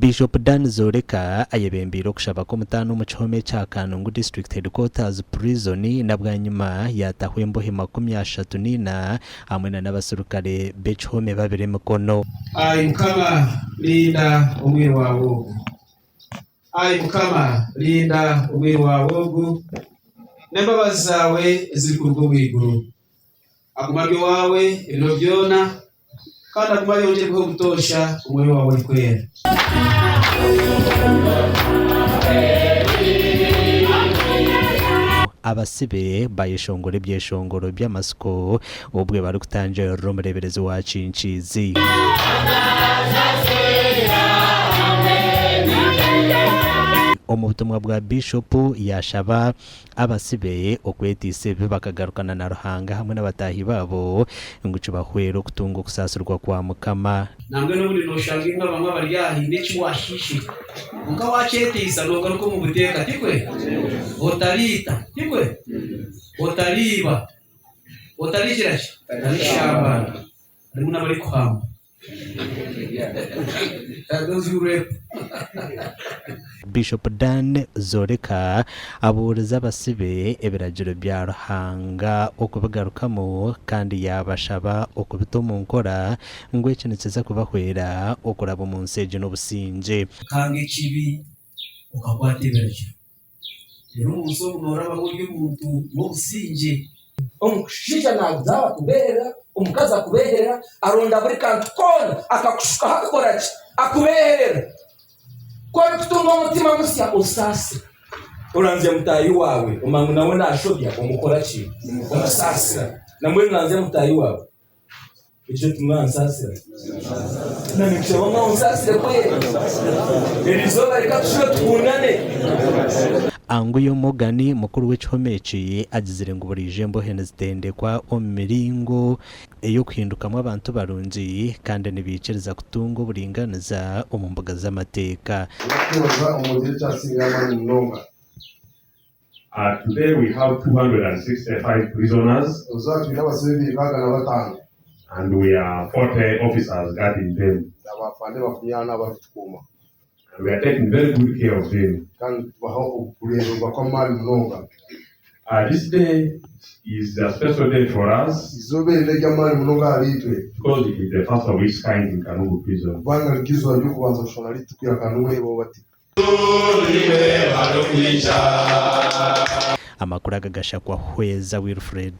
Bishop Dan Zoreka ayebembeire okushaba kw'omutaano omu kihome ekya Kanungu District Headquarters Prison na bwanyima yaataho embohe 34 hamwe na n'abaserukare b'ekihome babiri emikono. Ai Mukama, rinda omwiru waawe ogu. Ai Mukama, rinda omwiru waawe ogu n'embabazi zaawe ezirikuruga omu iguru. Agume ari owaawe ebiro byona, kandi agume ayongyerweho obutoosha Omwoyo waawe Orikwera. Abasibe bayeshongora ebyeshongoro by'amatsiko obwe barikutangirira omureeberezi wa Kinkiizi. Omu butumwa bwa Biishopu yaashaba Abasibe okweteisa ebibi bakagarukana na Ruhanga hamwe n'abataahi baabo ngu kibahwere okutunga okusaasirwa kwa Mukama. Nambwenu obundi noshanga imwe abamwe abari aha haine eki washiishire kwonka wakyeteisa nogaruka omu buteeka, tikwe? Otariita, tikwe? Otariiba, otarigira ki? Otarishambana. Harimu n'abarikuhamba. Those who rape. Bishop Dan Zoreka abuurize abasibe ebiragiro bya Ruhanga okubigarukamu kandi yaabashaba okubita omu nkora ngu eki nikiza kubahwera okuraba omu nsi egi n'obusingye. Okanga ekibi, okakwata ebiragiro. Reero omu nsi omu noorabaho ori omuntu w'obusingye. Omushaija naaza akubeeherera, omukazi akubeeherera, aronda buri kantu koona akakushukaho akakora ki? Akubeeherera. Ku orikutunga omutima musya osaasira. Oranzya mutaahi waawe, omanya ngu nawe naashobya, omukora ki? Omusaasira. Nambwenu oranzya mutaahi waawe. Ekyo timwansaasira? Na ninkushaba mwansaasire kweri. Eri izooba reka tushube tukundane. Anguyo Morgan, mukuru w'ekihome eki agizire ngu buriijo embohe nizitendekwa omu miringo ey'okuhindukamu abantu barungi kandi nibaikiriza kutunga oburinganiza omu mbuga z'amateeka. Okubanza omugire ekyasinga amaani munonga. Today we have 265 prisoners. Erizooba twine abasibe 205. And we are 40 officers guarding them. Na ba afande 40 abarikutukuuma. And we are taking very good care of them. Kandi nitubaha okureebererwa kw'amaani munonga. This day is a special day for us. Eizooba eri n'ery'amaani munonga ahariitwe. Because it is the first of its kind in Kanungu prison. Kubanga niryo eizooba ry'okubanza kushwana riti kwiha Kanungu ahi bati. Amakuru aga gashakwa Hweza Wilfred.